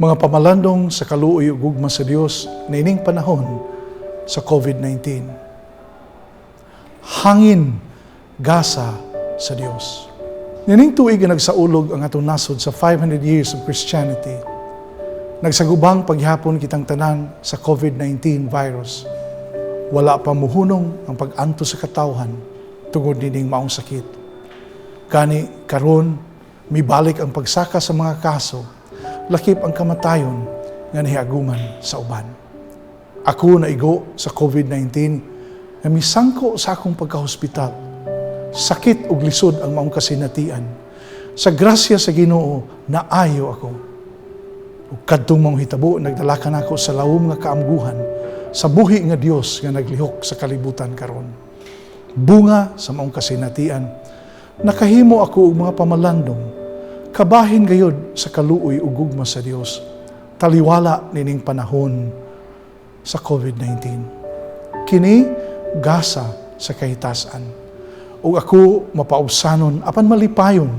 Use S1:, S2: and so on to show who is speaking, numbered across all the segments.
S1: Mga pamalandong sa kaluoy ug gugma sa Dios niining panahon sa COVID-19. Hangin, gasa sa Dios. Niining tuig nga nagsaulog ang atong nasod sa 500 years of Christianity, nagsagubang paghapon kitang tanan sa COVID-19 virus. Wala pa muhunong ang pag-antos sa katawhan tungod nining maong sakit. Gani karon mibalik ang pagsaka sa mga kaso, lakip ang kamatayon nga nahiaguman sa uban. Ako naigo sa COVID-19 nga misangko sa akong pagkahospital. Sakit ug lisod ang maong kasinatian. Sa grasya sa Ginoo, naayo ako. Ug kadtong maong hitabo, nagdala kanako sa lawom nga kaamguhan sa buhi nga Dios nga naglihok sa kalibutan karon. Bunga sa maong kasinatian, nakahimo ako og mga pamalandong kabahin gayod sa kaluoy ug gugma sa Dios, taliwala nining panahon sa COVID-19. Kini gasa sa kahitasan. Ug ako mapaubsanon apan malipayon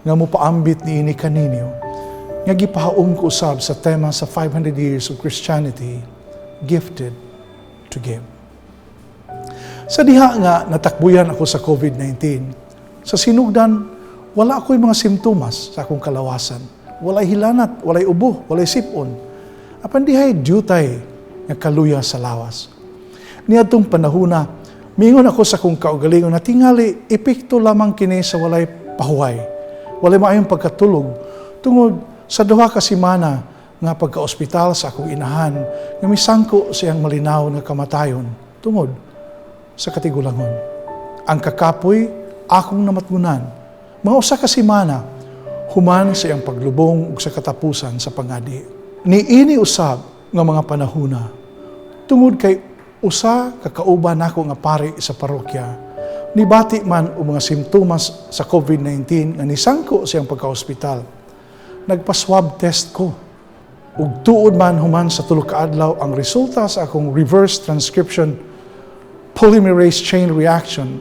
S1: nga mopaambit niini kaninyo nga gipahaom ko usab sa tema sa 500 years of Christianity, gifted to give. Sa diha nga natakbuyan ako sa COVID-19, sa sinugdan, wala ako'y mga simptomas sa akong kalawasan. Walay hilanat, walay ubo, walay sipon. Apan dihay diyutay nga kaluya sa lawas. Niadtong panahuna, mingon ako sa akong kaugalingon na tingali epekto lamang kini sa walay pahuway. Walay maayong pagkatulog tungod sa 2 ka semana nga pagka-ospital sa akong inahan nga misangko siyang malinaw nga kamatayon tungod sa katigulangon. Ang kakapoy akong namatngunan mga 1 ka semana human sa iyang paglubong ug sa katapusan sa pangadi. Niini usab nga mga panahuna tungod kay usa ka kauban nako nga pari sa parokya nibati man og mga simptomas sa COVID-19 nga nisangko siyang pagka-ospital. Nagpa-swab test ko. Ug tuod man, human sa 3 ka adlaw ang resulta sa akong reverse transcription polymerase chain reaction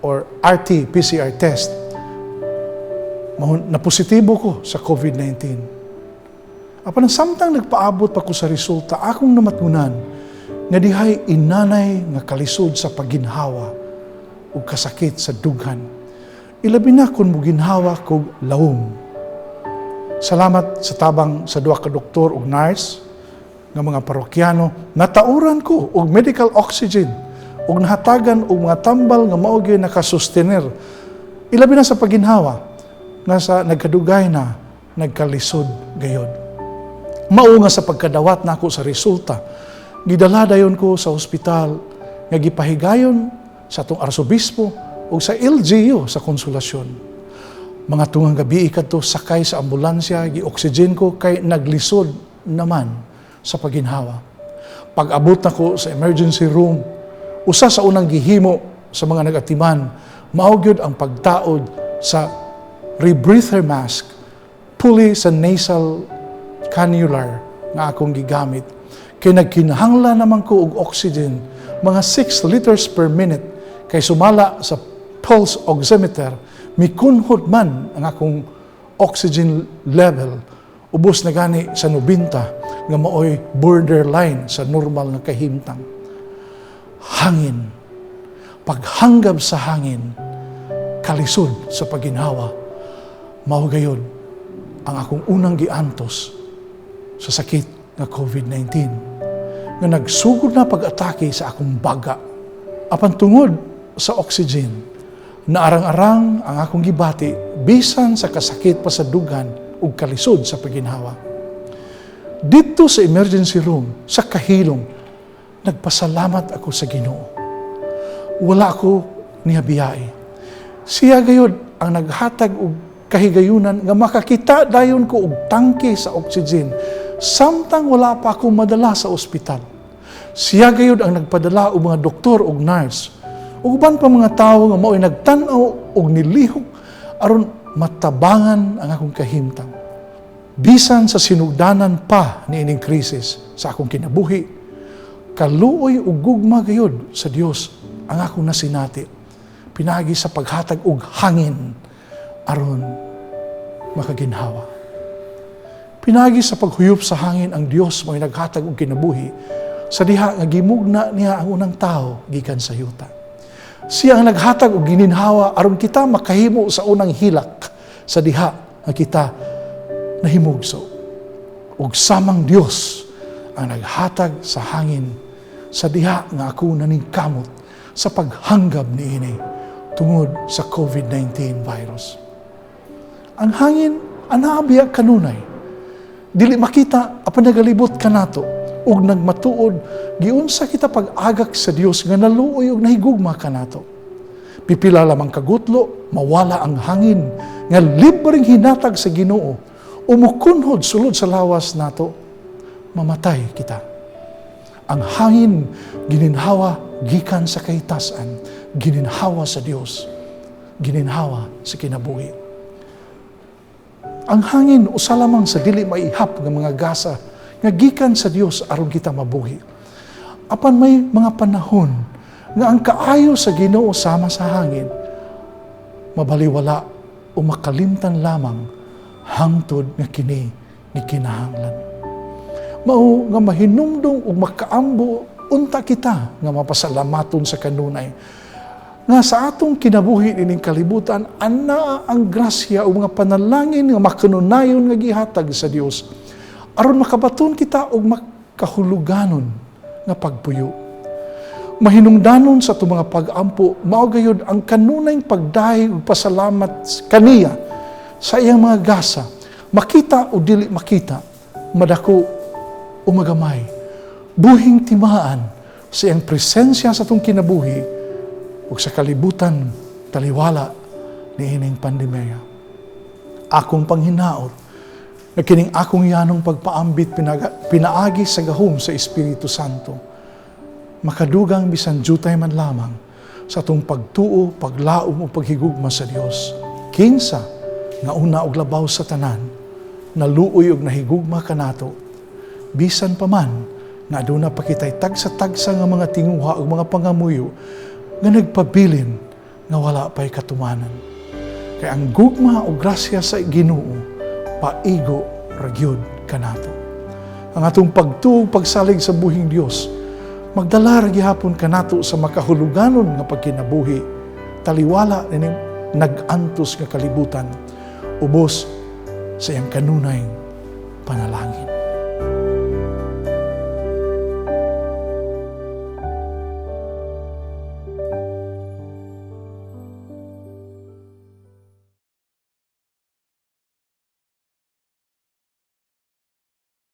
S1: or RT-PCR test, na positibo ko sa COVID-19. Apan samtang nagpaabot pa ko sa resulta, akong namatngunan nga dihay inanay nga kalisod sa pagginhawa ug kasakit sa dughan. Ilabi na kung muginhawa kog lawom. Salamat sa tabang sa duha ka doktor ug nurse nga mga parokyano, natauran ko og medical oxygen ug nahatagan og mga tambal nga mao gyud nakasustener. Ilabi na sa pagginhawa nga sa nagkadugay na nagkalisod gayod. Mao nga sa pagkadawat nako sa resulta, gidala dayon ko sa ospital nga gipahigayon sa atong arsobispo ug sa LGU sa Konsolasyon. Mga tungang gabi kadto, sakay sa ambulansya, gi-oxygen ko kay naglisod naman sa paginhawa. Pag-abot nako sa emergency room, usa sa unang gihimo sa mga nag-atiman, mao gyud ang pagtaod sa rebreather mask puli sa nasal cannula nga akong gigamit. Kay nagkinahanglan naman ko og oxygen, mga 6 liters per minute, kay sumala sa pulse oximeter, mikunhod man ang akong oxygen level. Ubos na gani sa 90 nga maoy borderline sa normal nga kahimtang. Hangin. Paghanggab sa hangin, kalisod sa paginhawa, mao gayod ang akong unang giantos sa sakit nga COVID-19 nga nagsugod na pag-atake sa akong baga. Apan tungod sa oxygen, naarang-arang ang akong gibati bisan sa kasakit pa sa dughan ug kalisod sa paginhawa. Didto sa emergency room, sa kahilom, nagpasalamat ako sa Ginoo. Wala ako nihabiyae. Siya gayod ang naghatag og kahigayunan nga makakita dayon ko og tangke sa oxygen samtang wala pa ako madala sa ospital. Siya gayod ang nagpadala og mga doktor ug nurse ug uban pa mga tawo nga mao'y nagtan-aw og nilihok aron matabangan ang akong kahimtang. Bisan sa sinugdanan pa niining krisis sa akong kinabuhi, kaluoy ug gugma gayod sa Dios ang akong nasinati pinaagi sa paghatag og hangin aron makaginhawa. Pinaagi sa paghuyop sa hangin, ang Dios mo'y naghatag og kinabuhi sa diha nga gimugna niya ang unang tao gikan sa yuta. Siya ang naghatag og gininhawa aron kita makahimo sa unang hilak sa diha nga kita nahimugso. Ug samang Dios ang naghatag sa hangin sa diha nga ako naningkamot sa paghanggab niini tungod sa COVID-19 virus. Ang hangin anaa biya kanunay. Dili makita apan nagalibot kanato ug nagmatuod giunsa kita pag-agak sa Dios nga naluoy ug nahigugma kanato. Pipila lamang kagutlo, mawala ang hangin nga libreng hinatag sa Ginoo o mukunhod sulod sa lawas nato, mamatay kita. Ang hangin gininhawa gikan sa kahitasan, gininhawa sa Dios, gininhawa sa kinabuhi. Ang hangin usa lamang sa dili maihap nga mga gasa nga gikan sa Dios aron kita mabuhi. Apan may mga panahon nga ang kaayo sa Ginoo, sama sa hangin, mabaliwala o makalimtan lamang hangtod nga kini gikinahanglan. Mao nga mahinumdong ug makaambo unta kita nga mapasalamaton sa kanunay nga sa atong kinabuhi nining kalibutan anaa ang grasya o mga panalangin nga makanunayon nga gihatag sa Dios aron makabaton kita og makahuluganon nga pagpuyo. Mahinungdanon sa atong mga pag-ampo, mao gayud ang kanunay pagdahig ug pasalamat kaniya sa iyang mga gasa, makita o dili makita, madako o magamay, buhing timaan sa iyang presensya sa atong kinabuhi ug sa kalibutan taliwala niining pandemya. Akong panghinaot nga kining akong yanong pagpaambit pinaagi sa gahom sa Espiritu Santo makadugang bisan jutay man lamang sa atong pagtuo, paglaom o paghigugma sa Dios. Kinsa nga una og labaw sa tanan, naluoy og nahigugma kanato, bisan pa man nga aduna pa kitay tagsa-tagsa nga mga tinguha ug mga pangamuyo nga nagpabilin nga wala pa'y katumanan. Kay ang gugma o grasya sa Ginoo paigo ra gyud kanato. Ang atong pagtuo, pagsalig sa buhing Dios, magdala ra gihapon kanato sa makahuluganon nga pagkinabuhi taliwala nining nag-antos nga kalibutan, ubos sa iyang kanunay panalangin.